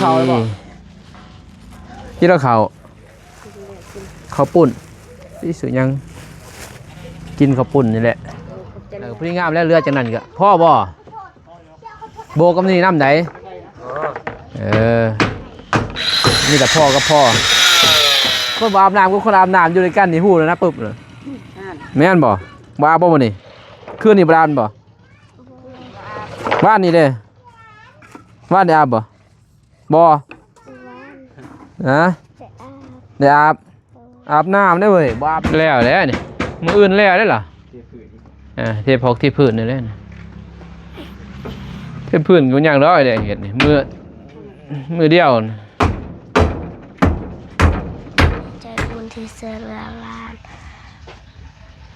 ເຂົ້າແລ້ວບໍ່? ກິນແລ້ວເຂົ້າ ເຂົ້າປຸ້ນ. ຊິຊື້ຫຍັງ? ກິນເຂົ້າປຸ້ນນີ້ແຫຼະ. ເອີ ພໍດີງາມແລ້ວ ເຫຼືອຈາກນັ້ນກໍພໍບໍ່? ໂບກກັບນີ້ນຳໃດ? ເອີ ມີແຕ່ພໍກັບພໍ. ຄົນບໍ່ອາບນ້ຳກັບຄົນອາບນ້ຳຢູ່ດ້ວຍກັນນີ້ ຮູ້ແລ້ວນະປຶບ. ແມ່ນບໍ່? ບໍ່ອາບບໍ່ມື້ນີ້? ຄືນນີ້ບໍ່ອາບບໍ່? ວານນີ້ເດ້? ວານນີ້ອາບບໍ່? ບໍ່. ຮະ? ໄດ້ອາບ ອາບນ້ຳໄດ້ເວີຍ. ບໍ່ອາບແລ້ວແຫຼະນີ້ ມື້ອື່ນແລ້ວໄດ້ລະ. ເທພື້ນ ອ່າ ເທພອກເທພື້ນນີ້ແຫຼະ. ເທພື້ນກໍຍັງດອກໄດ້ເຮັດນີ້ ມື້ ມື້ດຽວ. ໃຈບຸນທີ່ຊ່ວຍເຫຼືອຫຼານ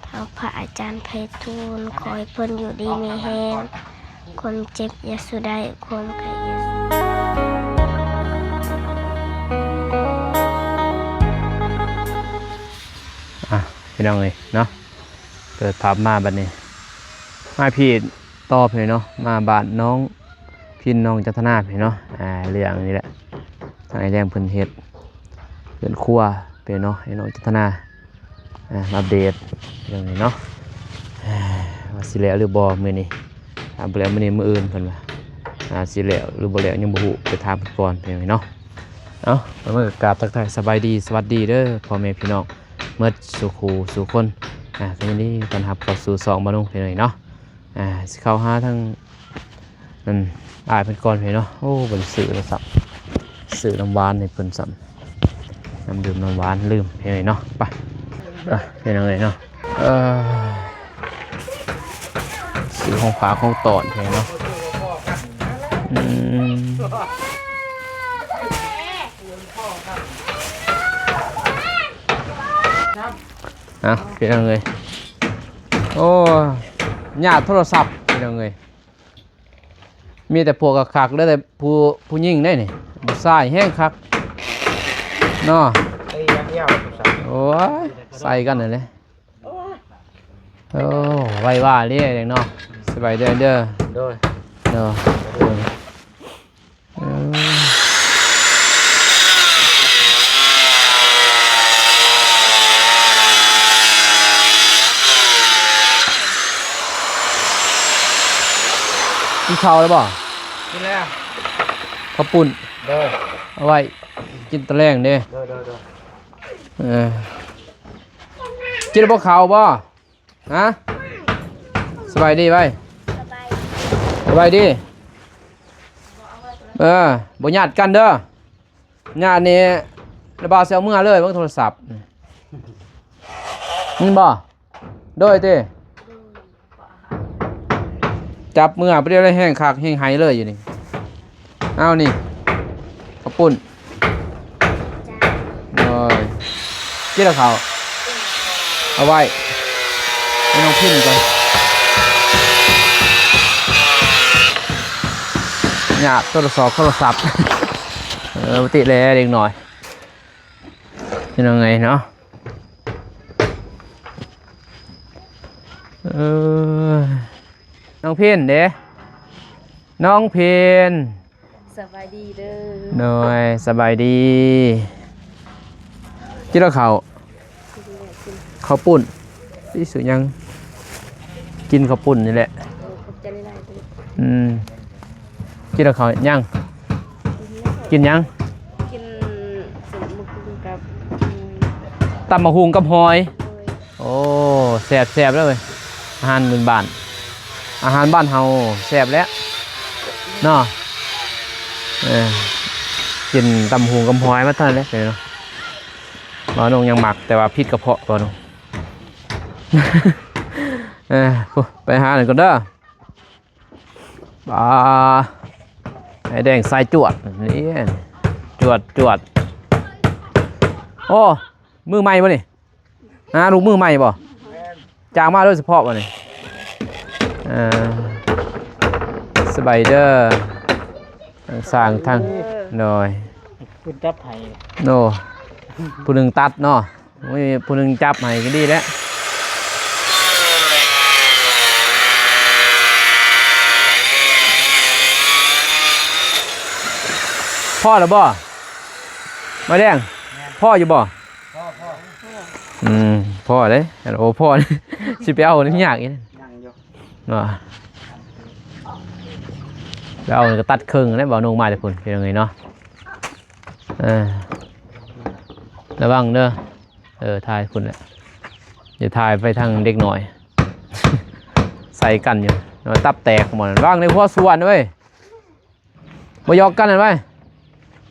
ເອົາພະອາຈານໄພທູນ ຂໍໃຫ້ເພິ່ນຢູ່ດີມີແຮງ ຄວາມເຈັບຢ່າສູ່ໄດ້ ຄວາມໄຂ້ຢ່າສູ່ ອ່ະ ພີ່ນ້ອງເອີຍເນາະ ເປີດພາບມາບັດນີ້ ມາພີ້ຕໍ່ພີ້ເນາະ ມາບ້ານນ້ອງພິນ ນ້ອງຈັນທະນາພີ້ເນາະ. ອ່າ ເລື່ອງນີ້ແຫຼະ ທາງອ້າຍແດງເພິ່ນເຮັດເຮືອນຄົວພີ້ເນາະ ໃຫ້ນ້ອງຈັນທະນາ ອ່າ ມາອັບເດດເລື່ອງນີ້ເນາະ ອ່າ ວ່າຊິແລ້ວຫຼືບໍ່ມື້ນີ້. ຖ້າບໍ່ແລ້ວມື້ນີ້ມື້ອື່ນເພິ່ນວ່າ ອ່າ ຊິແລ້ວຫຼືບໍ່ແລ້ວຍັງບໍ່ຮູ້ ໄປຖາມເພິ່ນກ່ອນພີ່ນ້ອງເນາະ. ເອົ້າ ມື້ນີ້ກໍກາບທັກທາຍສະບາຍດີ ສະຫວັດດີເດີພໍ່ແມ່ພີ່ນ້ອງໝົດສູ່ຄູ່ສູ່ຄົນ. ອ່າ ກໍຍິນດີຕ້ອນຮັບເຂົ້າສູ່ຊ່ອງບ່າວນຸ່ງພີ່ນ້ອງເນາະ. ອ່າ ຊິເຂົ້າຫາທາງ ນັ້ນ ອ້າຍເພິ່ນກ່ອນເນາະ. ໂອ້ ບໍ່ໄດ້ຊື້ໂທລະສັບ ຊື້ນ້ຳຫວານໃຫ້ເພິ່ນຊ້ຳ ນ້ຳດື່ມນ້ຳຫວານ ລືມເນາະ. ໄປ ໄປພີ່ນ້ອງເອີຍເນາະ ເອີ ຊື້ຂອງຝາກຂອງຕ້ອນເນາະ. ອືມ ເອົາ ພີ່ນ້ອງເອີຍ ໂອ້ ຍາດໂທລະສັບພີ່ນ້ອງເອີຍ. ມີແຕ່ພວກຄັກໆເດີ ແຕ່ຜູ້ ຜູ້ຍິງໄດ໋ນີ້ ຜູ້ຊາຍແຮງຄັກເນາະ. ເອີ ຢ່າງດຽວ ໂອ້ຍ ໃສ່ກັນນັ້ນແຫຼະ. ໂອ້ ໄວວາເດ້ເດັກເນາະ. ສະບາຍດີເດີ ໂດຍ ໂດຍ. ເອີ ກິນເຂົ້າແລ້ວບໍ່? ກິນແລ້ວ ເຂົ້າປຸ້ນ ໂດຍ ເອົາໄວ້ກິນຕອນແລງເດ້ ໂດຍ ໂດຍ ໂດຍ. ເອີ ກິນແລ້ວບໍ່ເຂົ້າບໍ່? ຮະ ສະບາຍດີໄວ້ ສະບາຍດີ ສະບາຍດີ. ເອີ ບໍ່ຍາດກັນເດີ ຍາດນີ້ລະບ່າວຊິເອົາເມືອເລີຍ ເບິ່ງໂທລະສັບ ເຫັນບໍ່? ໂດຍຕິ ຈັບເມືອປະດຽວໄດ້ແຮງຄັກແຮງໄຫເລີຍຢູ່ນີ້. ເອົານີ້ ເຂົ້າປຸ້ນ ໂດຍ ກິນແລ້ວເຂົ້າ ເອົາໄວ້ໃຫ້ນ້ອງພິມກ່ອນ ຍາດໂທລະສອບໂທລະສັບ. ເອີ ປະຕິແລເດັກນ້ອຍ ເປັນຍັງໄງເນາະ? ເອີ ນ້ອງພິນເດ້ ນ້ອງພິນ ສະບາຍດີເດີ ໂດຍ ສະບາຍດີ. ກິນແລ້ວເຂົ້າ ເຂົ້າປຸ້ນ ຊິຊື້ຫຍັງ? ກິນເຂົ້າປຸ້ນນີ້ແຫຼະ ເອີ ຂອບໃຈຫຼາຍໆເດີ. ອືມ ກິນແລ້ວເຂົ້າຍັງ? ກິນຫຍັງ? ກິນ ຕຳໝາກຫຸ່ງກັບ ອືມ ຕຳໝາກຫຸ່ງກັບຫອຍ ໂດຍ. ໂອ້ ແຊບໆເລີຍ ອາຫານພື້ນບ້ານ ອາຫານບ້ານເຮົາແຊບແຫຼະເນາະ. ເອີ ກິນຕຳໝາກຫຸ່ງກັບຫອຍມາເທົ່ານັ້ນແຫຼະເນາະ. ບ່າວນົງຍັງມັກ ແຕ່ວ່າຜິດກະເພາະບ່າວນົງ. ເອີ ໄປຫານັ້ນກ່ອນເດີ. ອ່າ ໄອ້ແດງສາຍຈວດນີ້ ຈວດໆ. ໂອ້ ມືໃໝ່ບໍ່ນີ້? ຫາລູກມືໃໝ່ບໍ່? ຈ້າງມາໂດຍສະເພາະບໍ່ນີ້? ເອີ ສະບາຍດີເດີ ທັງຊ່າງທັງ ເອີ ໂດຍ ຜູ້ຈັບໃຫ້ ໂດ ຜູ້ໜຶ່ງຕັດເນາະ. ໂອ້ຍ ຜູ້ໜຶ່ງຈັບໃຫ້ກໍດີແລ້ວ. ພໍແລ້ວບໍ່? ມາແດງ ພໍຢູ່ບໍ່? ພໍ ພໍ ອືມ ພໍເດ້. ໂອ້ ພໍ ຊິໄປເອົານີ້ຍາກອີກ ຍັງຢູ່ ເນາະ. ໄປເອົານີ້ກໍຕັດເຄິ່ງແລ້ວ ເວົ້ານົງມາແຕ່ພຸ້ນ ພີ່ນ້ອງເອີຍເນາະ. ເອີ ລະວັງເດີ. ເອີ ຖ່າຍພຸ້ນແຫຼະ ຢ່າຖ່າຍໄປທາງເດັກນ້ອຍ ໃສ່ກັນຢູ່ ຕັບແຕກໝົດ. ວາງໃນຫົວສວນເວີຍ ບໍ່ຢອກກັນນັ້ນໄວ້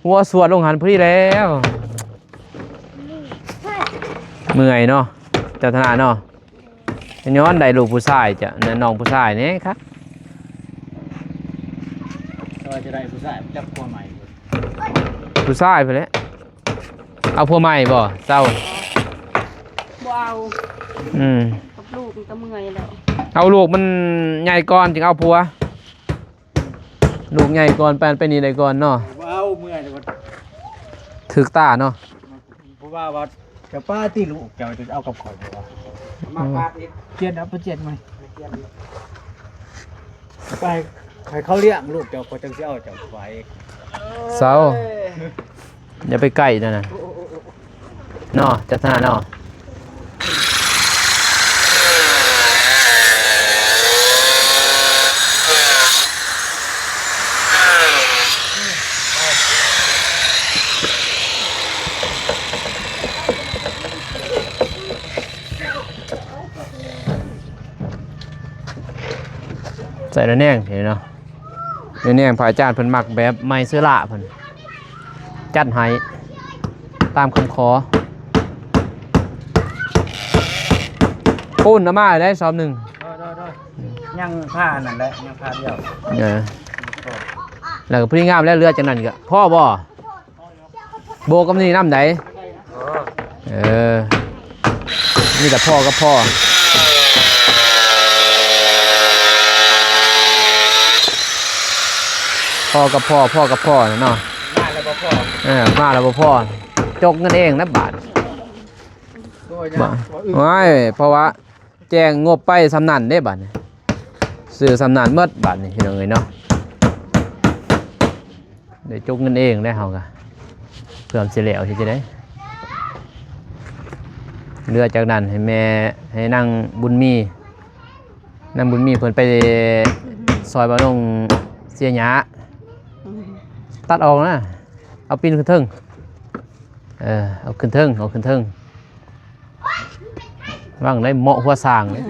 ຫົວສວນລົງຫັ້ນພໍດີແລ້ວ. ເມື່ອຍເນາະ ເຈົ້າທະນາເນາະ. ຍ້ອນໄດ້ລູກຜູ້ຊາຍ ຈະ ນ້ອງຜູ້ຊາຍນີ້ຄັກ ແຕ່ວ່າຈະໄດ້ຜູ້ຊາຍຈັບຜົວໃໝ່ ຜູ້ຊາຍພຸ້ນແຫຼະ. ເອົາຜົວໃໝ່ບໍ່ເຈົ້າ? ບໍ່ເອົາ. ອືມ ກັບລູກມັນກໍເມື່ອຍແລ້ວ. ເອົາລູກມັນໃຫຍ່ກ່ອນຈຶ່ງເອົາຜົວ ລູກໃຫຍ່ກ່ອນ ໄປຫັ້ນໄປນີ້ໄດ້ກ່ອນເນາະ. ບໍ່ເອົາ ເມື່ອຍແລ້ວ ຖືກຕາເນາະ. ເພາະວ່າ ວ່າຈະປາຕິລູກເຈົ້າຈະເອົາກັບຂ້ອຍບໍ່ວ່າ ມາປາຕິ ປ່ຽນເອົາ ໄປປ່ຽນໃໝ່ ໄປໃຫ້ເຂົາລ້ຽງລູກເຈົ້າ ຂ້ອຍຈັ່ງຊິເອົາເຈົ້າໄປ. ເຊົາ ຢ່າໄປໃກ້ນັ້ນນະ ເນາະ ຈັດຫາເນາະ. ໃສ່ລະແນງເຫັນເນາະ ລະແນງພະອາຈານເພິ່ນມັກແບບໄມເຊີລາເພິ່ນ ຈັດໃຫ້ຕາມຄຳຂໍ. ປູນເອົາມາໄດ້ຊອບໜຶ່ງ ໂດຍ ໂດຍ ໂດຍ. ຍັງພາອັນນັ້ນແຫຼະ ຍັງພາດຽວ ເອີ ແລ້ວກໍພໍດີງາມແລ້ວ. ເຫຼືອຈາກນັ້ນກໍພໍບໍ່? ໂບກກັບນີ້ນຳໃດ? ເອີ ມີແຕ່ພໍກັບພໍ ພໍກັບພໍ ພໍກັບພໍນະເນາະ. ມາແລ້ວບໍ່ພໍ ເອີ ມາແລ້ວບໍ່ພໍ ຈົກເງິນເອງນະບາດ. ໂອ້ຍ ບໍ່ ຍາກ ໂອ້ຍ ເພາະວ່າແຈ້ງງົບໄປສ່ຳນັ້ນເດ້ບາດນີ້ ຊື້ສ່ຳນັ້ນໝົດບາດນີ້ ພີ່ນ້ອງເອີຍເນາະ. ໄດ້ຈົກເງິນເອງແລ້ວເຮົາກະ ເພື່ອມັນຊິແລ້ວເຮັດຈັ່ງໃດ. ເຫຼືອຈາກນັ້ນໃຫ້ແມ່ ໃຫ້ນາງບຸນມີ ນາງບຸນມີເພິ່ນໄປຊ່ອຍບ່າວນົງເສຍຫຍ້າ ຕັດອອກນະ ເອົາປີນຂຶ້ນເທິງ ເອີ ເອົາຂຶ້ນເທິງ ເອົາຂຶ້ນເທິງ. ຫວັງໄດ້ເໝາະຫົວຊ້າງເດ້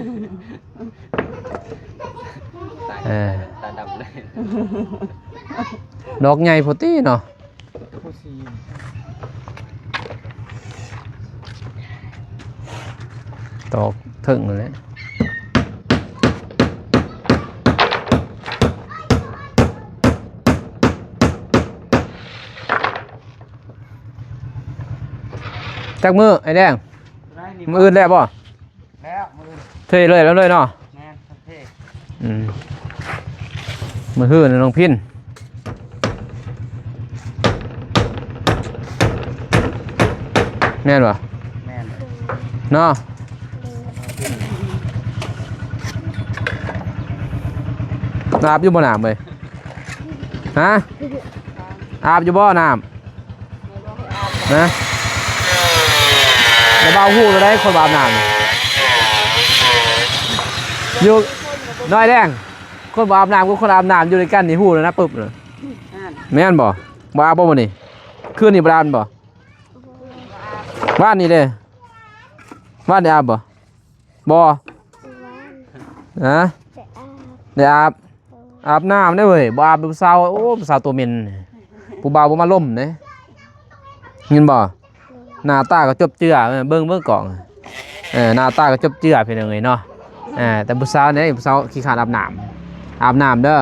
ເອີ ຕາດຳເລີຍ ດອກໃຫຍ່ໂພດຕິເນາະ ຕອກເທິງນັ້ນແຫຼະ. ຈັກມື້ອ້າຍແດງ? ມື້ອື່ນແລ້ວບໍ່? ແລ້ວ ມື້ອື່ນ ເທເລີຍ ແລ້ວເລີຍເນາະ. ແມ່ນ ເທ ອືມ ມື້ຮືນນ້ອງພິນ ແມ່ນບໍ່? ແມ່ນ ເນາະ. ອາບຢູ່ບໍ່ນ້ຳເອີຍ? ຮະ? ອາບຢູ່ບໍ່ນ້ຳ? ນະ ແລ້ວບ່າວຮູ້ແລ້ວໄດ໋ ຄົນບໍ່ອາບນ້ຳ ຢູ່ ນ້ອຍແດງ ຄົນບໍ່ອາບນ້ຳກັບຄົນອາບນ້ຳຢູ່ດ້ວຍກັນນີ້ ຮູ້ແລ້ວນະ ປຶບນະ. ແມ່ນບໍ່? ບໍ່ອາບບໍ່ມື້ນີ້? ຄືນນີ້ບໍ່ໄດ້ອາບບໍ່? ວານນີ້ເດ້? ວານນີ້ອາບບໍ່? ບໍ່ ຮະ? ໄດ້ອາບ ອາບນ້ຳເດ້ເວີຍ ບໍ່ອາບຜູ້ສາວ ໂອ້ ຜູ້ສາວຕົວເໝັນ ຜູ້ບ່າວບໍ່ມາລົມເດ້ ເຫັນບໍ່? ໜ້າຕາກໍຈົບເຈືອ ເບິ່ງ ເບິ່ງກ້ອງ ເອີ ໜ້າຕາກໍຈົບເຈືອ ພີ່ນ້ອງເອີຍເນາະ. ເອີ ແຕ່ຜູ້ສາວນີ້ ຜູ້ສາວຂີ້ຄ້ານອາບນ້ຳ ອາບນ້ຳເດີ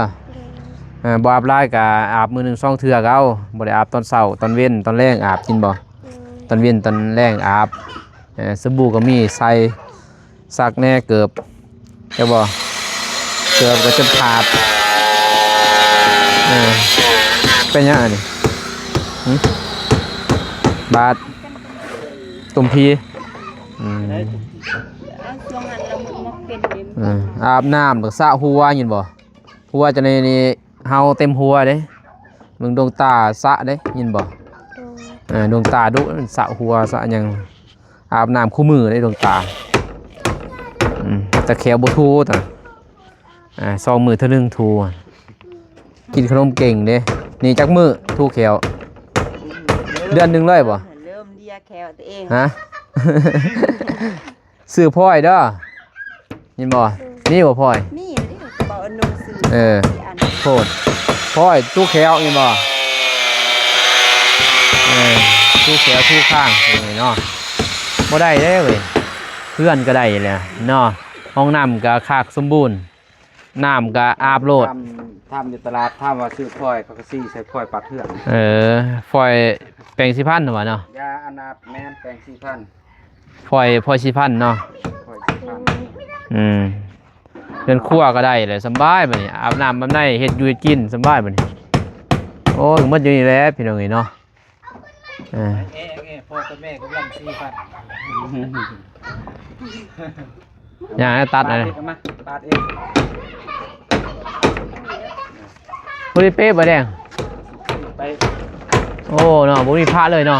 ເອີ ບໍ່ອາບຫຼາຍກໍອາບມື້ໜຶ່ງສອງເທື່ອກໍເອົາ ບໍ່ໄດ້ອາບຕອນເຊົ້າ ຕອນເວັນ ຕອນແລງອາບ ກິນບໍ່? ຕອນເວັນຕອນແລງອາບ ເອີ ສະບູກໍມີໃສ່ ຊັກແດ່ເກີບ ເຈົ້າບໍ່? ເກີບກໍຈົນຂາດ ເອີ ເປັນຫຍັງອັນນີ້? ຫຶ? ບາດ ຕຸ່ມພີ ອືມ ເອົາ ຊ່ວງນັ້ນລະມັນເປັນເດ ເອີ ອາບນ້ຳແລ້ວສະຫົວ ຍິນບໍ່? ຫົວຈະໃນນີ້ ເຫົ່າເຕັມຫົວເດ້ ເບິ່ງດວງຕາສະເດ້ ຍິນບໍ່? ໂດຍ ເອີ ດວງຕາດຸ ມັນສະຫົວສະຫຍັງ ອາບນ້ຳຄູ່ມື້ເດ້ດວງຕາ. ອືມ ແຕ່ແຂ້ວບໍ່ຖູຕະ ອ່າ ສອງມື້ເທື່ອໜຶ່ງຖູ. ກິນຂະໜົມເກັ່ງເດ້. ນີ້ຈັກມື້ຖູແຂ້ວ? ເດືອນໜຶ່ງເລີຍບໍ່? ເລີ່ມເລຍແຂ້ວຕົວເອງ. ຮະ? ຊື້ພອຍເດີ ຍິນບໍ່? ມີບໍ່ພອຍ? ມີເດ້ ກໍເວົ້າອັນໜັງສື ເອີ ອັນ ໂພດ ພອຍຖູແຂ້ວ ຍິນບໍ່? ເອີ ຖູແຂ້ວຖູຄາງນີ້ເນາະ ບໍ່ໄດ້ເດ້ເວີຍ. ເຮືອນກໍໄດ້ແຫຼະເນາະ ຫ້ອງນ້ຳກໍຄັກສົມບູນ ນ້ຳກໍອາບໂລດ. ຖາມ ຖາມຢູ່ຕະຫຼາດ ຖາມວ່າຊື້ພອຍ ເຂົາກໍຊີ້ໃສ່ພອຍປັດເຮືອນ. ເອີ ພອຍແປງສີພັນວ່າເນາະ? ຢາອັນອາບ ແມ່ນແປງສີພັນ. ພອຍ ພອຍສີພັນເນາະ ພອຍສີພັນ. ອືມ ເຮືອນຄົວກໍໄດ້ແຫຼະ ສຳບາຍບັດນີ້ ອາບນ້ຳອາບໃນ ເຮັດຢູ່ເຮັດກິນສຳບາຍບັດນີ້. ໂອ້ຍ ໝົດຢູ່ນີ້ແຫຼະພີ່ນ້ອງເອີຍເນາະ. ເອີ ເອ ເອ ພໍ່ກັບແມ່ກຳລັງສີພັນ. ຢ່າໃຫ້ຕັດ ປາດເອງ ເອົາມາ ປາດເອງ. ບໍ່ໄດ້ເປະບໍ່ແດງ? ໄປ ໂອ້ເນາະ ບໍ່ມີພະເລີຍເນາະ.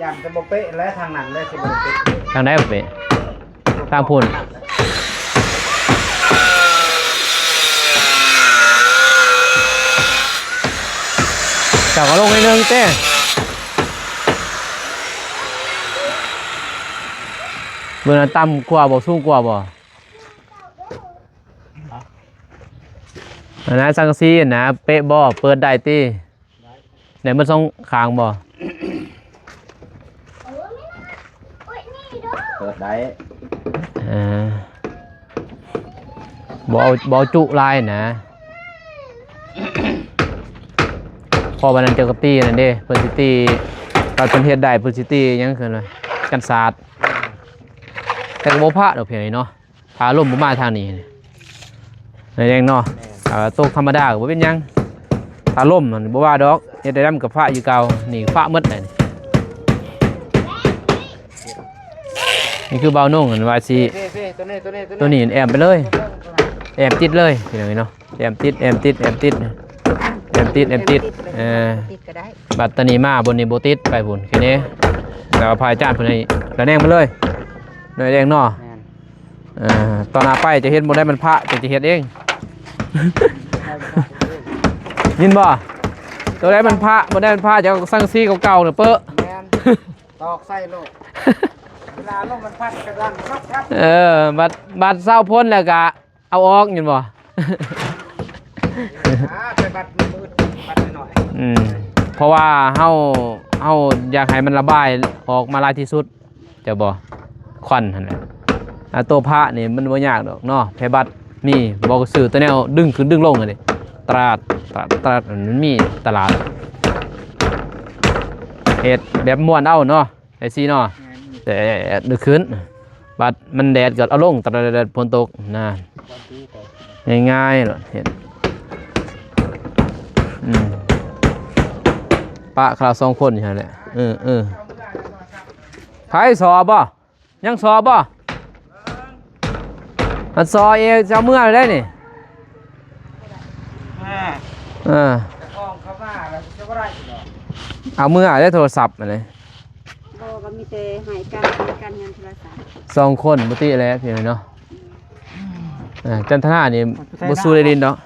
ຢ້ານແຕ່ບໍ່ເປະແຫຼະ ທາງນັ້ນແຫຼະຊິບໍ່ໄດ້ເປະ. ທາງໃດບໍ່ເປະ? ທາງພຸ້ນ. ເຈົ້າກໍລົງໜ້ອຍໜຶ່ງເຕ້. ເບິ່ງນັ້ນຕ່ຳກວ່າບໍ່ ສູງກວ່າບໍ່? ອັນນັ້ນສັງກະສີນະ ເປະບໍ່? ເປີດໄດ້ຕິ? ໄດ້ໝົດສອງຂ້າງບໍ່? ເປີດໄດ້. ເອີ ບໍ່ເອົາ ບໍ່ເອົາຈຸຫຼາຍນະ ເພາະວ່ານັ້ນເຈົ້າກໍຕີນັ້ນເດ້ ເພິ່ນຊິຕີ ຖ້າເພິ່ນເຮັດໄດ້ ເພິ່ນຊິຕີຫຍັງ ເອີ້ນວ່າ ກັນສາດ. ແຕ່ກໍບໍ່ພະດອກພຽງນີ້ເນາະ. ຖ້າລົມບໍ່ມາທາງນີ້ ໜ້ອຍແດງເນາະ. ແມ່ນ. ຖ້າຕົກທຳມະດາກໍບໍ່ເປັນຫຍັງ ຖ້າລົມຫັ້ນບໍ່ວ່າດອກ ເຮັດໄດ້ນຳກັບພະຢູ່ເກົ່າ. ນີ້ພະໝົດແຫຼະ. ນີ້ຄືບ່າວນົງຫັ້ນວ່າຊິ ເຟ ເຟ ໂຕນີ້ ໂຕນີ້ ໂຕນີ້ ໂຕນີ້ແອ້ມໄປເລີຍ ໂຕນີ້ ແອ້ມຕິດເລີຍ ພີ່ນ້ອງເອີຍເນາະ. ແອ້ມຕິດ ແອ້ມຕິດ ແອ້ມຕິດ ແອ້ມຕິດ ແອ້ມຕິດ ແອ້ມຕິດ ເອີ ຕິດກໍໄດ້. ບັດຕານີ້ມາບ່ອນນີ້ບໍ່ຕິດ ໄປພຸ້ນ ແຄ່ນີ້. ແລ້ວພະອາຈານເພິ່ນໃຫ້ລະແນງໄປເລີຍ ໜ້ອຍແດງເນາະ. ແມ່ນ. ເອີ ຕອນໜ້າໄປຈະເຮັດບໍ່ໄດ້ມັນພະ ຈະ ຈະເຮັດເອງ ຍິນບໍ່? ຕົວໃດມັນພະ ບໍ່ໄດ້ມັນພະ ຈະເອົາສັງກະສີເກົ່າໆນະເປີະ. ແມ່ນ ຕອກໃສ່ໂລດ ເວລາລົມມັນພັດກະດັງຄັກໆ. ເອີ ບັດ ບັດເຊົາພົ້ນແລ້ວກະ ເອົາອອກ ຍິນບໍ່? ອ່າ ໄປບັດມືດ ບັດໜ້ອຍໆ. ອືມ ເພາະວ່າເຮົາ ເຮົາຢາກໃຫ້ມັນລະບາຍອອກມາຫຼາຍທີ່ສຸດ ເຈົ້າບໍ່? ຄວັນຫັ້ນແຫຼະ. ອ່າ ໂຕພະນີ້ມັນບໍ່ຍາກດອກເນາະ ແພບັດມີ ບໍ່ກໍຊື້ແຕ່ແນວດຶງຂຶ້ນດຶງລົງຫັ້ນເດ້ ຕະຫຼາດ ຕະຫຼາດ ຕະຫຼາດ ມັນມີຕະຫຼາດ. ເຮັດແບບມ່ວນເອົາເນາະ. ໄອຊີເນາະ ແມ່ນ ແຕ່ດຶງຂຶ້ນ ບັດມັນແດດກໍເອົາລົງ ຕະແດດ ຝົນຕົກນະ ງ່າຍໆໂລດເຮັດ. ອືມ ປະຄາລາວສອງຄົນຢູ່ຫັ້ນແຫຼະ. ເອີ ເອີ ໃຜສອບບໍ່? ຍັງສອບບໍ່? ອັນຊອເອ ຈະເອົາເມືອໄດ້ນີ້. ອ່າ ເອີ ເຈົ້າຂອງເຂົາມາແລ້ວຈະບໍ່ໄດ້ດອກ ເອົາເມືອໄດ້ໂທລະສັບອັນນີ້. ບໍ່ ກໍມີແຕ່ໃຫ້ກັນ ໃຫ້ກັນເງິນໂທລະສັບ ສອງຄົນບໍ່ຕິແຫຼະພີ່ນ້ອງເນາະ. ອ່າ ຈັນທະນານີ້ບໍ່ສູ້ໄດ້ຫຼິ້ນດອກ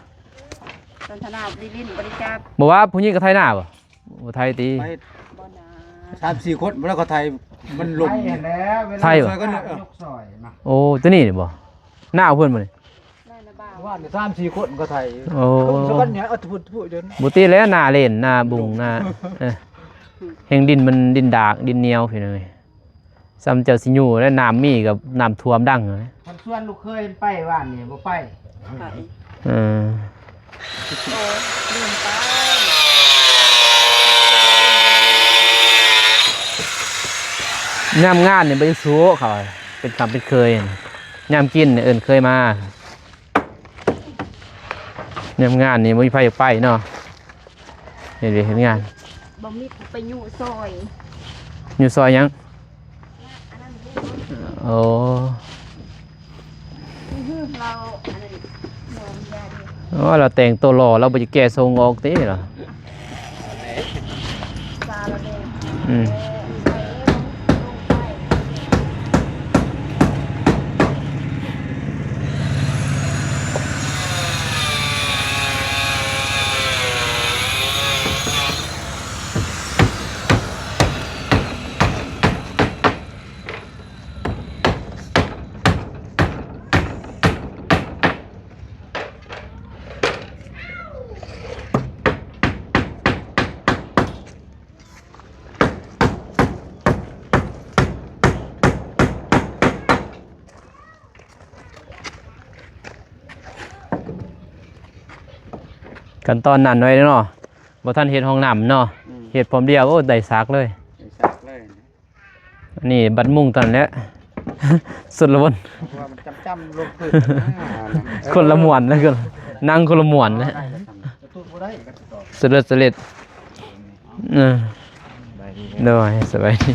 ຈັນທະນາບໍ່ໄດ້ຫຼິ້ນ ບໍ່ໄດ້ຈັບ. ບໍ່ວ່າຜູ້ຍິງກໍໄຖນາບໍ່? ບໍ່ໄຖຕິ ໄປ ບໍ່ນາ ສາມສີ່ຄົນ ແລ້ວກໍໄຖ ມັນລົມ ໄຖຫັ້ນແຫຼະ ໄຖບໍ່? ຊ່ວຍກັນເນາະ ຍົກຊ່ອຍນະ. ໂອ້ ຕົວນີ້ນີ້ບໍ່? ນາເພິ່ນບໍ່ນີ້? ວ່ານະ ສາມສີ່ຄົນກໍໄຖ. ໂອ້ ຊ່ວຍກັນເນຍ ເອົາຕະພຸດຕະພຸດຢູ່ ບໍ່ຕິແຫຼະ ນາເຫຼັ້ນ ນາບຸງ ນາ ເອີ ແຮ່ງດິນມັນດິນດາກ ດິນໜຽວພີ່ນ້ອງເອີຍ. ສ່ຳເຈົ້າຊິຢູ່ແລ້ວ ນ້ຳມີກໍນ້ຳຖ້ວມດັງ. ຄັນຊວນລູກເຂີຍໄປວານນີ້ບໍ່ໄປ. ເອີ ຍາມງານນີ້ບໍ່ໄດ້ສູ້ເຂົາ ເປັນຄຳເປັນເຄີຍ. ຍາມກິນນີ້ເອີ້ນເຄີຍມາ. ຍາມງານນີ້ບໍ່ມີໃຜຢາກໄປເນາະ ເຮັດວຽກເຮັດງານ. ບໍ່ມີຜູ້ໄປຍູ້ຊ່ອຍ. ຍູ້ຊ່ອຍຫຍັງ? ໂອ້ ໂອ້ ລາວແຕ່ງໂຕຫຼໍ່ ລາວບໍ່ຢາກແກ່ຊົງອອກຕິລະ. ອືມ ຂັ້ນຕອນນັ້ນໄວ້ເນາະ ບໍ່ທັນເຮັດຫ້ອງນ້ຳເນາະ ອືມ ເຮັດພ້ອມດຽວ ໂອ້ ໄດ້ສາກເລີຍ ໄດ້ສາກເລີຍ. ອັນນີ້ບັດມຸງຕອນແຫຼະ ສຸດລະວົນ ເພາະວ່າມັນຈ້ຳໆລົງພື້ນ ຄົນລະມ່ວນນະ ນັ່ງຄົນລະມ່ວນນະ ສຸດເລີດສະເລັດ ເອີ ໂດຍ ສະບາຍດີ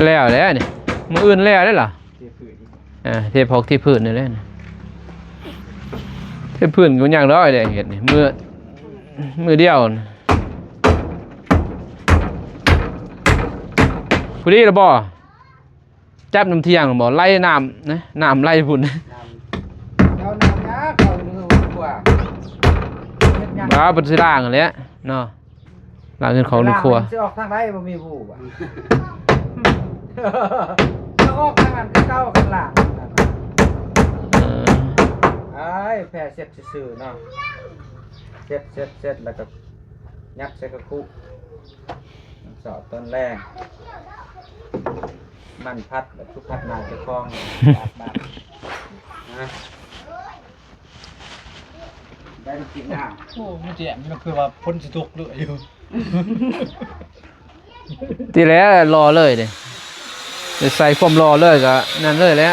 ແລ້ວແຫຼະນີ້ ມື້ອື່ນແລ້ວເດ້ລະ ເອີ ເທພອກເທພື້ນນີ້ແຫຼະ ເທພື້ນກໍຍັງດອກໄດ້ເຮັດນີ້ ມື້ ມື້ດຽວ ພໍດີລະບໍ່? ຈັບນ້ຳທ່ຽງບໍ່? ໄຫຼນ້ຳນະ ນ້ຳໄຫຼພຸ້ນ ນ້ຳ ເຈົ້ານ້ຳຍາເຂົ້າເຮືອນກວ່າ ເຮັດຫຍັງ? ວ່າເພິ່ນຊິລ້າງຫັ້ນແຫຼະເນາະ ລ້າງເຮືອນຂອງໃນຄົວ ມັນຊິອອກທາງໃດ ບໍ່ມີຮູ້ວ່າ ຈະອອກທາງນັ້ນຄືເກົ່າ ຂ້າງລ່າງ ເອີ ອ້າຍ ແພເຊັດຊື່ໆເນາະ ເຊັດໆໆ ແລ້ວກໍ ຍັດໃສ່ກະຄຸ ຕອນເຊົ້າຕອນແລງ ມັນພັດ ແລ້ວຄືພັດໜ້າເຈົ້າຂອງ ບາດ ບາດ ນະ ໄດ້ນ້ຳຈິ້ມນ້ຳ ໂອ້ ມັນແຈ່ມຢູ່ນະ ຄືວ່າຝົນຊິຕົກເລື້ອຍຢູ່ ຕິແຫຼະ ຫຼໍ່ເລີຍເດ້ ໄດ້ໃສ່ຄວາມຫຼໍ່ເລີຍ ກະນັ້ນເລີຍແຫຼະ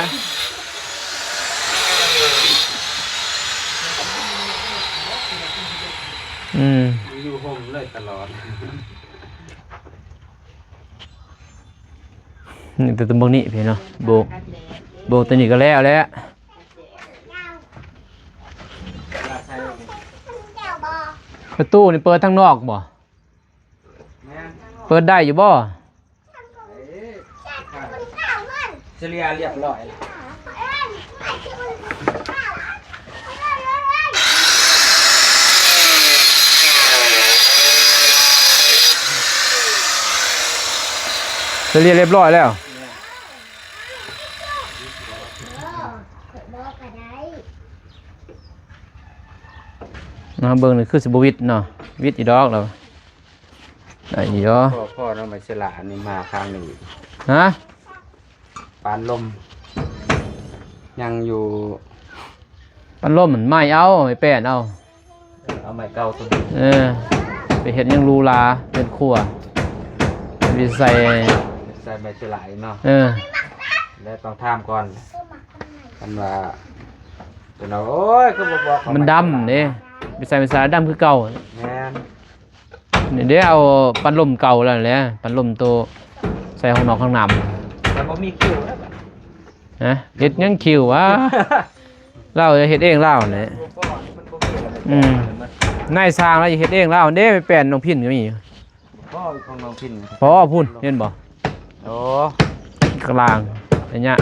ອືມ ຢູ່ຮົ່ມເລີຍຕະຫຼອດ ນີ້ແຕ່ຕົວບັກນີ້ພີ້ເນາະ ໂບກ ໂບກຕົວນີ້ກໍແລ້ວແຫຼະ ປະຕູນີ້ເປີດທາງນອກບໍ່? ແມ່ນ ເປີດໄດ້ຢູ່ບໍ່? ສະເລ່ຍລຽບຮ້ອຍ ສະເລ່ຍລຽບຮ້ອຍແລ້ວ ເນາະ ເບິ່ງນີ້ຄືຊິບໍ່ຫວິດເນາະ ຫວິດຢູ່ດອກແລ້ວ ໄດ້ຢູ່ ພໍ ພໍເນາະ ໄມ້ສະຫຼານີ້ມາຂ້າງນີ້ ຮະ? ປານລົມ ຍັງຢູ່ ປານລົມມັນໄມ້ເອົາ ໄມ້ແປ້ນເອົາ ເອີ ເອົາໄມ້ເກົ່າຕົວນີ້ ເອີ ໄປເຮັດຫຍັງຫຼູຫຼາ ເຮືອນຄົວ ໄປໃສ່ ໃສ່ໄມ້ສະຫຼາເນາະ ເອີ ແລ້ວຕ້ອງຖາມກ່ອນ ຄັນວ່າ ເພິ່ນວ່າ ໂອ້ຍ ຄືບໍ່ບອກ ມັນດຳເດ້ ໄປໃສ່ໄມ້ສະຫຼາດຳຄືເກົ່າ ແມ່ນ ນີ້ເດ້ ເອົາປັດລົມເກົ່າແລ້ວແຫຼະ ປັດລົມໂຕໃສ່ຫ້ອງນອກຫ້ອງນ້ຳ ແຕ່ບໍ່ມີຄິວແລ້ວ ຮະ ເຮັດຫຍັງຄິວວະ ລາວເຮັດເອງລາວແຫຼະ ມັນບໍ່ພໍ ມັນບໍ່ມີແລ້ວ ອືມ ນາຍຊ່າງລາວເຮັດເອງລາວເດ້ ໄມ້ແປ້ນນ້ອງພິນກໍມີຢູ່ ພໍຂອງນ້ອງພິນ ພໍພຸ້ນ ເຫັນບໍ່ ໂອ້ ກະລາງ ໄລຍະ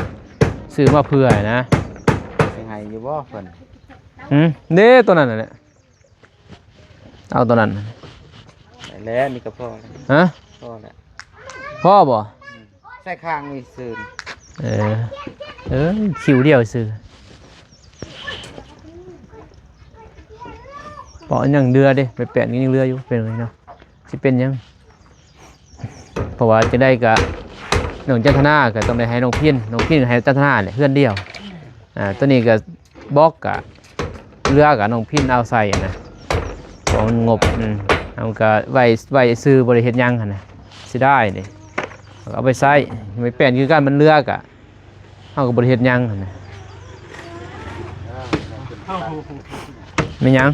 ຊື້ມາເພື່ອນະ ຊິໃຫ້ຢູ່ບໍ່ເພິ່ນ ຫື ເດ້ ໂຕນັ້ນແຫຼະ ເອົາໂຕນັ້ນ ໄດ້ແລ້ວ ນີ້ກໍພໍແລ້ວ ຮະ ພໍແລ້ວ ພໍບໍ່? ອືມ ໃສ່ຂ້າງນີ້ຊື່ ເອີ ເອີ ຄິວດຽວຊື່ ເພາະຍັງເຫຼືອເດ້ ໄປແປະນີ້ຍັງເຫຼືອຢູ່ ເປັນຫຍັງເນາະ ຊິເປັນຫຍັງ? ເພາະວ່າຈັ່ງໃດກະ ນ້ອງຈັນທະນາກະຕ້ອງໄດ້ໃຫ້ນ້ອງພິນ ນ້ອງພິນກະໃຫ້ຈັນທະນາແຫຼະ ເຮືອນດຽວ ອ່າ ໂຕນີ້ກະ ບອກກະເຫຼືອກະນ້ອງພິນເອົາໃສ່ຫັ້ນນະ ເພາະມັນງົບ ອືມ ເຮົາກະໄວ້ ໄວ້ຊື່ບໍ່ໄດ້ເຮັດຫຍັງຫັ້ນນະ ເສຍດາຍເດ້ ເອົາໄປໃຊ້ ໄປແປ້ນຄືກັນ ມັນເຫຼືອກະ ເຮົາກໍບໍ່ໄດ້ເຮັດຫຍັງຫັ້ນນະ ແມ່ນຫຍັງ?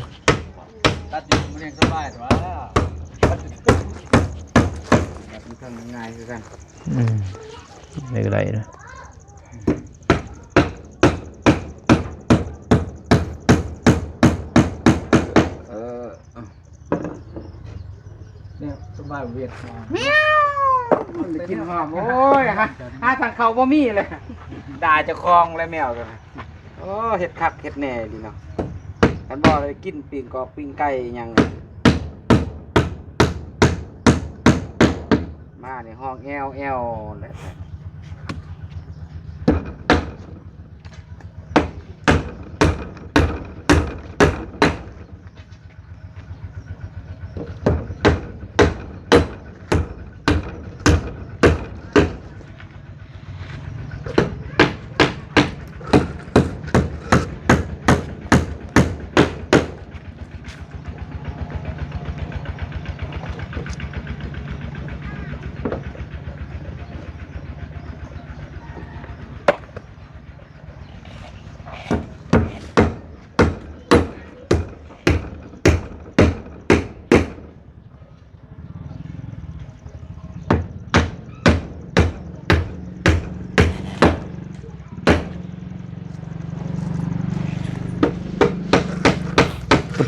ຕັດຢູ່ມັນຍັງສະບາຍກວ່າ ຕັດຢູ່ເທິງງ່າຍຄືກັນ ອືມ ນີ້ກໍໄດ້ນະ ເອີ ເອີ. ວ່າເວດ ແມວ ມັນໄດ້ກິນຫອມ. ໂອ້ຍ ຫາ ຫາທາງເຂົ້າບໍ່ມີເລີຍ ດ່າເຈົ້າຂອງແລ້ວແມວ. ໂອ້ ເຮັດຄັກເຮັດແນ່ອີ່ຫຼີເນາະ. ຄັນບໍ່ໄດ້ກິນປີ້ງກອກປີ້ງໄກ່ຫຍັງ ມານີ້ຮ້ອງແອວໆແຫຼະ.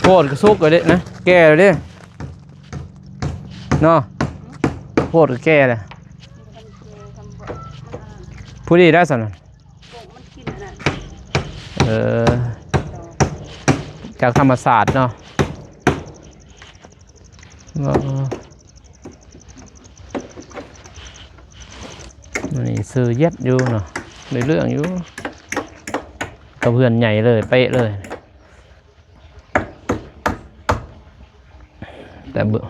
ໂພດກໍສຸກແລ້ວເດ້ນະ ແກ່ແລ້ວເດ້ເນາະ. ໂພດກໍແກ່ແລ້ວ ພໍດີໄດ້ຊັ້ນ. ເອີ ຈາກທຳມະຊາດເນາະ. ເອີ ນີ້ຊື່ເຢັດຢູ່ເນາະ ໄດ້ເລື່ອງຢູ່ ກັບເຮືອນໃຫຍ່ເລີຍ ເປະເລີຍ. ແຕ່ເບື້ອງ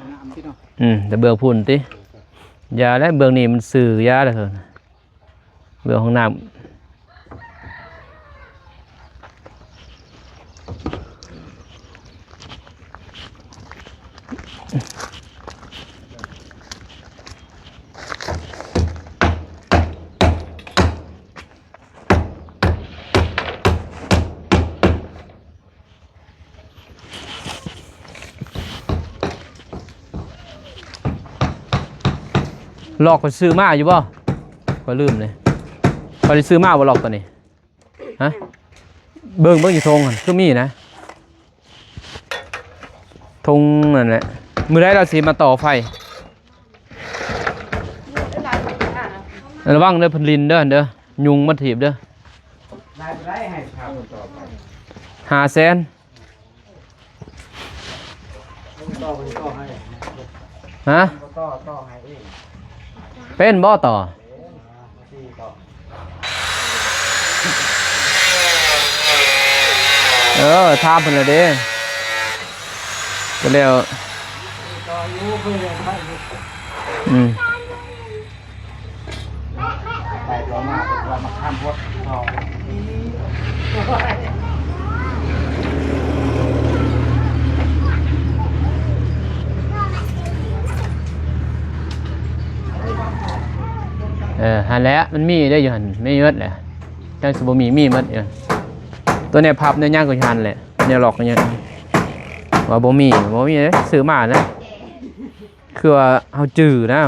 ອືມ ແຕ່ເບື້ອງພຸ້ນຕິ ຢ່າແລ້ວ ເບື້ອງນີ້ມັນຊື່ ຢ່າແລ້ວ. ເບື້ອງຫ້ອງນ້ຳ ລັອກຂ້ອຍຊື້ມາຢູ່ບໍ່? ຂ້ອຍລືມເລີຍ ຂ້ອຍໄດ້ຊື້ມາບໍ່ລັອກຕົວນີ້? ຮະ? ເບິ່ງ ເບິ່ງຢູ່ຖົງຫັ້ນ ຄືມີນະ ຖົງນັ້ນແຫຼະ. ມື້ໃດລາວຊິມາຕໍ່ໄຟ? ລະວັງເດີ ເພິ່ນຫຼິ້ນເດີ ເດີ ຍຸງມາຖີບເດີ. ຫ້າແສນ. ຮະ? ເປັນບໍ່ຕໍ່? ເອີ ຖາມເພິ່ນແລ້ວເດ້ ກໍແລ້ວ. ອືມ. ໄປຕໍ່ມາເພິ່ນວ່າມາຂ້າມຫົດຕໍ່. ເອີ ຫັ້ນແຫຼະ ມັນມີເດ້ຢູ່ຫັ້ນ ມີໝົດແຫຼະ ຈັ່ງຊິບໍ່ມີ ມີໝົດຢູ່. ຕົວແນວພັບແນວຫຍັງກໍຢູ່ຫັ້ນແຫຼະ ແນວລັອກກໍຢູ່ ວ່າບໍ່ມີ ບໍ່ມີເດ້ ຊື້ມາແຫຼະ. ຄືວ່າເຮົາຈື່ນະ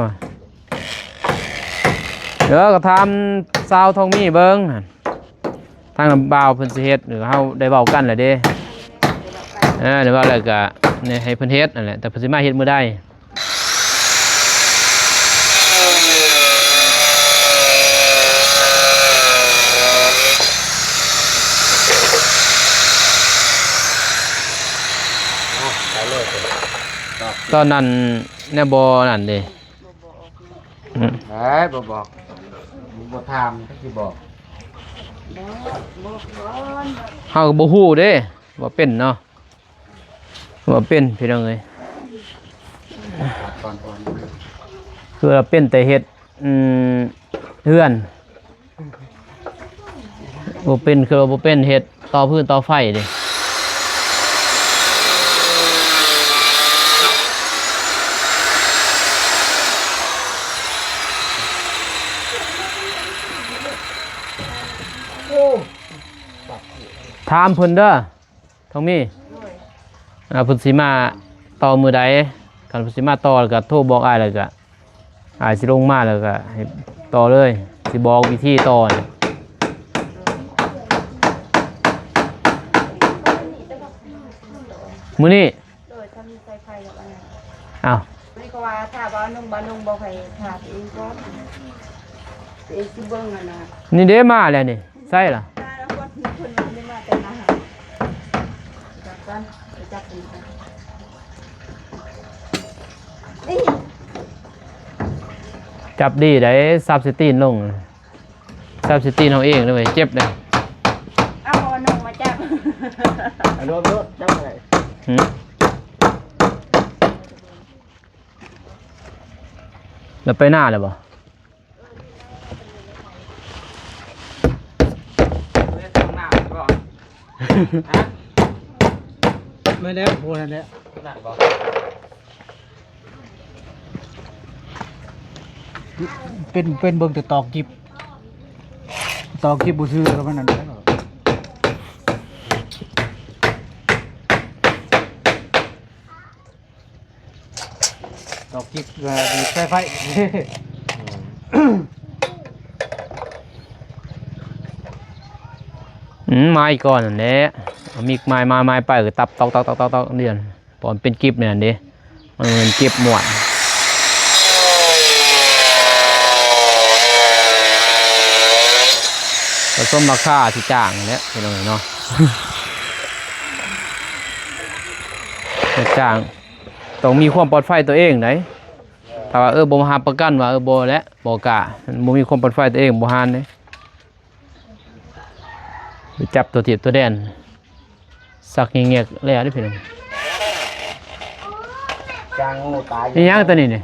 ເອີ ກໍຖາມຊາວທອງມີເບິ່ງ ທາງບ່າວເພິ່ນຊິເຮັດ ຫຼືເຮົາໄດ້ເວົ້າກັນແລ້ວເດ້ ເອີ ໄດ້ເວົ້າແລ້ວກໍໃຫ້ເພິ່ນເຮັດນັ້ນແຫຼະ ແຕ່ເພິ່ນຊິມາເຮັດມື້ໃດ. ຕອນນັ້ນ ແນວບໍ່ນັ້ນເດ້ ບໍ່ບອກເນາະ ອືມ ເອີຍ ບໍ່ບອກ ບໍ່ຖາມ ຈັກຊິບອກ ບອກ ບອກກ່ອນ ເຮົາກໍບໍ່ຮູ້ເດ້ ບໍ່ເປັນເນາະ ບໍ່ເປັນ ພີ່ນ້ອງເອີຍ ຄືວ່າເປັນແຕ່ເຮັດ ອືມ ເຮືອນ ບໍ່ເປັນ ຄືວ່າບໍ່ເປັນເຮັດຕໍ່ພື້ນຕໍ່ໄຟເດ້. ຖາມເພິ່ນເດີ ທອງມີ ໂດຍ ອ່າ ເພິ່ນຊິມາຕໍ່ມື້ໃດ? ຄັນເພິ່ນຊິມາຕໍ່ ແລ້ວກໍໂທບອກອ້າຍ ແລ້ວກໍອ້າຍຊິລົງມາ ແລ້ວກໍໃຫ້ຕໍ່ເລີຍ ຊິບອກວິທີຕໍ່ນີ້ ມື້ນີ້ ໂດຍ ຖ້າມີສາຍໄຟແລ້ວອັນນັ້ນ ອ້າວ ໄດ້ ເພາະວ່າຖ້າວ່ານຸ່ງບໍ່ນຸ່ງ ບໍ່ໃຜຖ້າຕົວເອງກ່ອນ ຕົວເອງຊິເບິ່ງຫັ້ນນະ. ນີ້ເດ້ມາແລ້ວນີ້ ໃສ່ລະ ມາແລ້ວ ຄົນ ຄົນມັນໄດ້ມາແຕ່ນະ ຈັບກ່ອນ ໄປຈັບຕົວນີ້ກ່ອນ ນີ້ ຈັບດີໄດ໋ ສັບໃສ່ຕີນລົງ ສັບໃສ່ຕີນເຮົາເອງເດ້ ເຈັບເດ້. ເອົາໜອງມາຈັບ ເອົາໂດດໆ ຈັບໄດ້ ຫື ແລ້ວໄປນາແລ້ວບໍ່? ແມ່ນແລ້ວ ບໍ່ນັ້ນແຫຼະ ນັ້ນບໍ່ ເປັນ ເປັນເບິ່ງແຕ່ຕອກກິບ ຕອກກິບບໍ່ຊື່ ແລ້ວມັນນັ້ນແຫຼະ. ດອກຈິບ ເອີ ດີດສາຍໄຟ ອືມ ມາອີກກ່ອນນັ້ນແຫຼະ ເອົາມີດມາຍ ມາຍ ມາຍໄປ ກໍຕັບຕອກ ຕອກ ຕອກ ຕອກ ຕອກ ເດືອນ ເພາະມັນເປັນກິບແມ່ນເດ້ ມັນເປັນກິບມ້ວນ ກໍສົມລາຄາທີ່ຈ້າງນັ້ນແຫຼະ ພີ່ນ້ອງເອີຍເນາະ ໄດ້ຈ້າງ ຕ້ອງມີຄວາມປອດໄຟຕົວເອງໃດ໋ ຖ້າວ່າ ເອີ ບໍ່ຮັບປະກັນວ່າ ເອີ ບໍ່ແຫຼະ ບໍ່ກ້າ ບໍ່ມີຄວາມປອດໄຟຕົວເອງ ບໍ່ຫານເດ້ ໄປຈັບຕົວທີບຕົວແດນ ສັກແງກໆ ແລ້ວເດ້ພີ່ນ້ອງ ຈ້າງງູຕາຍ ອີຫຍັງຕົວນີ້ນີ້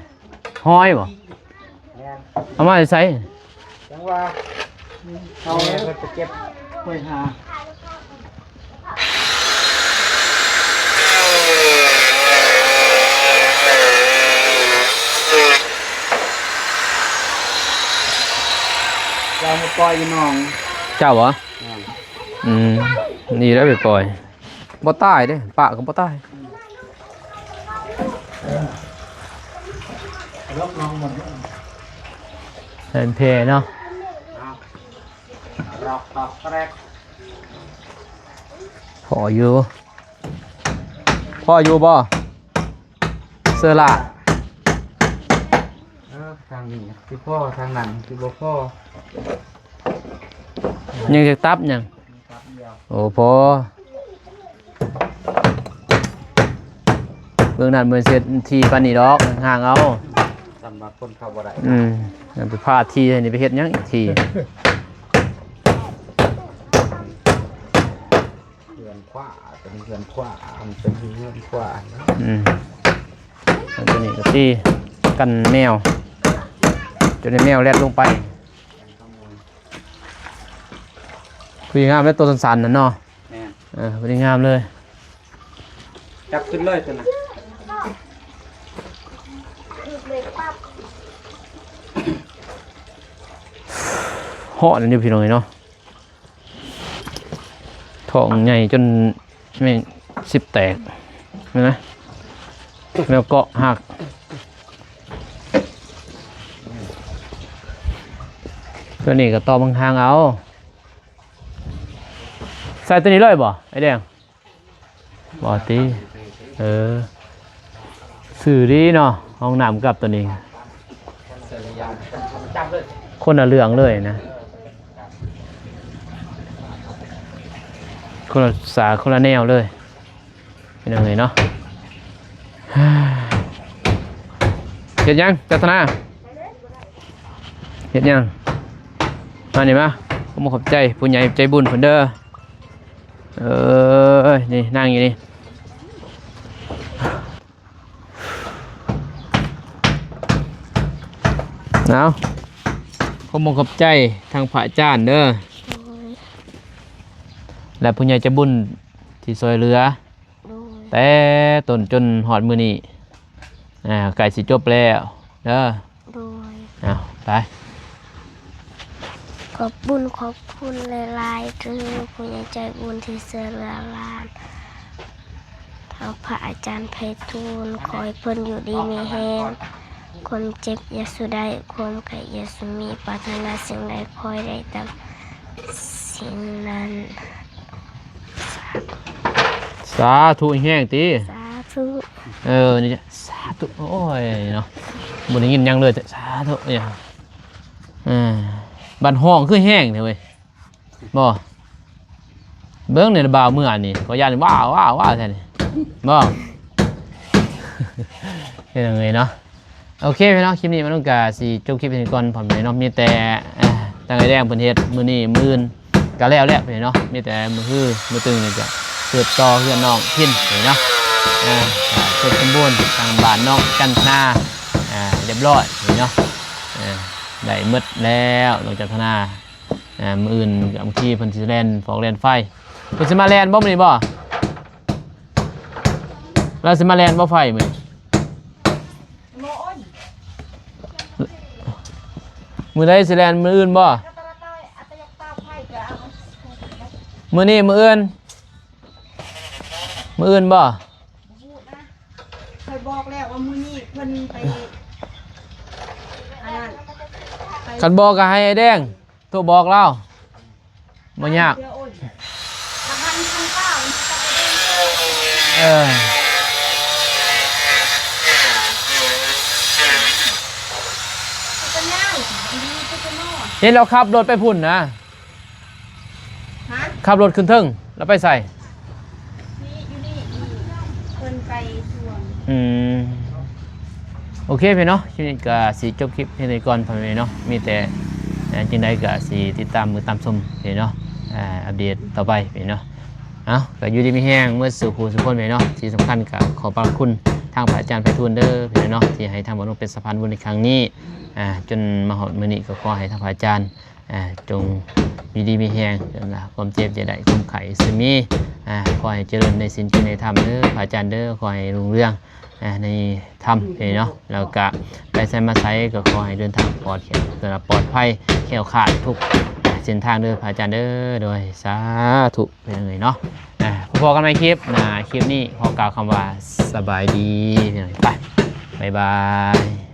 ຫອຍບໍ່? ແມ່ນ ເອົາມາແຕ່ໃສ? ຈັ່ງວ່າ ເອົາແລ້ວເພິ່ນໄປເກັບ ໄປຫາ ເຈົ້າມາປ່ອຍຢູ່ໜອງ ເຈົ້າບໍ່? ແມ່ນ ອືມ ນີ້ແຫຼະໄປປ່ອຍ ບໍ່ຕາຍເດ້ ປະກໍບໍ່ຕາຍ ແລ່ນແຜ່ເນາະ ພໍຢູ່ ພໍຢູ່ບໍ່ ເຊີລາ? ເອີ ທາງນີ້ຊິພໍ ທາງນັ້ນຊິບໍ່ພໍ ຍັງຈະຕັບຫຍັງ? ໂອ້ ພໍ ເບິ່ງນັ້ນ ບໍ່ແມ່ນເສດທີ່ປານນີ້ດອກ ຫ່າງເອົາ ສຳລັບຄົນເຂົ້າບໍ່ໄດ້ ອືມ ໄປພາທີ່ໃຫ້ນີ້ ໄປເຮັດຫຍັງອີກທີ່ ເຮືອນຂວາ ເປັນເຮືອນຂວາ ເປັນເຮືອນຂວາ ອືມ ອັນຕົວນີ້ກໍຕີກັນແມວ ຈົນໃຫ້ແມວແລ່ນລົງໄປ. ພໍດີງາມເລີຍ ໂຕສັ້ນໆ ນັ້ນເນາະ ແມ່ນ ເອີ ພໍດີງາມເລີຍ ຈັບຂຶ້ນເລີຍຕົວນັ້ນ ຮ້ອນຢູ່ພີ່ນ້ອງເອີຍເນາະ ທ້ອງໃຫຍ່ຈົນ ແມ່ນສິບແຕກ ເຫັນໄໝ? ແລ້ວເກາະຫັກ ຕົວນີ້ກໍຕໍ່ບັງທາງເອົາ ໃສ່ຕົວນີ້ເລີຍບໍ່ ໄອ້ແດງ? ບໍ່ຕິ ເອີ ຊື່ດີເນາະ ຫ້ອງນ້ຳກັບຕົວນີ້ ຄົນລະເລື່ອງເລີຍນະ ຄົນລະສາ ຄົນລະແນວເລີຍ ເປັນຫຍັງເລີຍເນາະ ເຮັດຫຍັງ ຈັດຕະນາ ເຮັດຫຍັງ ມານີ້ມາ ຂໍຂອບໃຈຜູ້ໃຫຍ່ໃຈບຸນເພິ່ນເດີ ເອີຍ ນີ້ນັ່ງຢູ່ນີ້ ເອົາ ຂໍຂອບໃຈທາງພະອາຈານເດີ ໂດຍ ແລະ ຜູ້ໃຫຍ່ໃຈບຸນທີ່ຊ່ວຍເຫຼືອ ໂດຍ ແຕ່ຕົ້ນຈົນຮອດມື້ນີ້ ອ່າ ໃກ້ຊິຈົບແລ້ວເດີ ໂດຍ ເອົາ ໄປ ຂອບບຸນຂອບຄຸນຫຼາຍໆ ເດີ ຜູ້ໃຫຍ່ໃຈບຸນທີ່ຊ່ວຍເຫຼືອຫຼານ ເຈົ້າພະອາຈານໄພທູນ ຂໍໃຫ້ເພິ່ນຢູ່ດີມີແຮງ ຄວາມເຈັບຢ່າສູ່ໄດ້ ຄວາມໄຂ້ຢ່າສູ່ມີ ປາດຖະໜາສິ່ງໃດຂໍໃຫ້ໄດ້ຕາມສິ່ງນັ້ນ ສາທຸແຮງຕິ ສາທຸ. ເອີ ນີ້ ສາທຸ ໂອ້ຍເນາະ ບໍ່ໄດ້ຍິນຫຍັງເລີຍ ສາທຸ ເອີ ບັດຮ້ອງຄືແຮງແທ້ເວີຍ ບໍ່ ເບິ່ງໃນບ່າວເມືອນີ້ ກໍຢ້ານວ້າວໆໆແທ້ນີ້ ບໍ່ ເຮັດຫຍັງເອີຍເນາະ. ໂອເຄພີ່ນ້ອງ ຄລິບນີ້ມານຸນກະຊິຈົບຄລິບເປັນກ່ອນ ພ້ອມນີ້ເນາະ ມີແຕ່ ເອີ ທາງອ້າຍແດງເພິ່ນເຮັດມື້ນີ້ ມື້ອື່ນກະແລ້ວແລ້ວພີ່ນ້ອງເນາະ ມີແຕ່ມື້ຮື ມື້ຕື່ນນີ້ກະສືບຕໍ່ເຮືອນນ້ອງພິນນີ້ເນາະ ເອີ ກະສົມບູນ ທາງບ້ານນ້ອງຈັນທະນາ ອ່າ ຮຽບຮ້ອຍນີ້ເນາະ ເອີ ໄດ້ໝົດແລ້ວ ນ້ອງຈັນທະນາ ອ່າ ມື້ອື່ນບາງທີເພິ່ນຊິແລ່ນຟອກແລ່ນໄຟ ເພິ່ນຊິມາແລ່ນບໍ່ມື້ນີ້ບໍ່? ລາວຊິມາແລ່ນບໍ່ໄຟມື້ນີ້? ມື້ໃດຊິແລ່ນ ມື້ອື່ນບໍ່? ມື້ນີ້ ມື້ອື່ນ? ມື້ອື່ນບໍ່? ຂ້ອຍບອກແລ້ວວ່າມື້ນີ້ເພິ່ນໄປ ອັນນັ້ນ ຄັນບໍ່ກໍໃຫ້ອ້າຍແດງໂທບອກລາວ ບໍ່ຍາກ ເອີ ເຫັນລາວຂັບລົດໄປພຸ້ນນະ ຮະ? ຂັບລົດຂຶ້ນເທິງ ແລ້ວໄປໃສ? ນີ້ ຢູ່ນີ້ ເພິ່ນໄປສວນ ອືມ ໂອເຄພີ່ນ້ອງ ຄລິບນີ້ກະຊິຈົບຄລິບພຽງເທົ່ານີ້ກ່ອນ ພໍ່ແມ່ເນາະ ມີແຕ່ ເອີ ຈັ່ງໃດກະຊິຕິດຕາມເບິ່ງຕາມຊົມພີ່ນ້ອງເນາະ ເອີ ອັບເດດຕໍ່ໄປພີ່ນ້ອງເນາະ ເອົ້າ ກະຢູ່ດີມີແຮງໝົດສູ່ຜູ້ສູ່ຄົນພີ່ນ້ອງເນາະ ທີ່ສຳຄັນກະຂອບພະຄຸນທາງພະອາຈານໄພທູນເດີພີ່ນ້ອງເນາະ ທີ່ໃຫ້ທາງບ່າວນຸນເປັນສະພານບຸນໃນຄັ້ງນີ້ ອ່າ ຈົນມາຮອດມື້ນີ້ ກໍຂໍໃຫ້ທາງພະອາຈານ ອ່າ ຈົ່ງຢູ່ດີມີແຮງ ຄວາມເຈັບຢ່າໄດ້ ຄວາມໄຂ້ຊິມີ ອ່າ ຂໍໃຫ້ຈະເລີນໃນສິນ ໃນທຳເດີ ພະອາຈານເດີ ຂໍໃຫ້ຮຸ່ງເຮືອງ ອ່າ ໃນທຳເນາະ ແລ້ວກະໄປໃສມາໃສກໍຂໍໃຫ້ເດີນທາງປອດ ປອດໄພ ແຄ້ວຄາດທຸກເສັ້ນທາງເດີ ພະອາຈານເດີ ໂດຍ ສາທຸ ພີ່ນ້ອງເອີຍເນາະ ອ່າ ພໍ້ກັນໃໝ່ຄລິບໜ້າ ຄລິບນີ້ຂໍກ່າວຄຳວ່າ ສະບາຍດີ ພີ່ນ້ອງ ໄປ ບາຍບາຍ.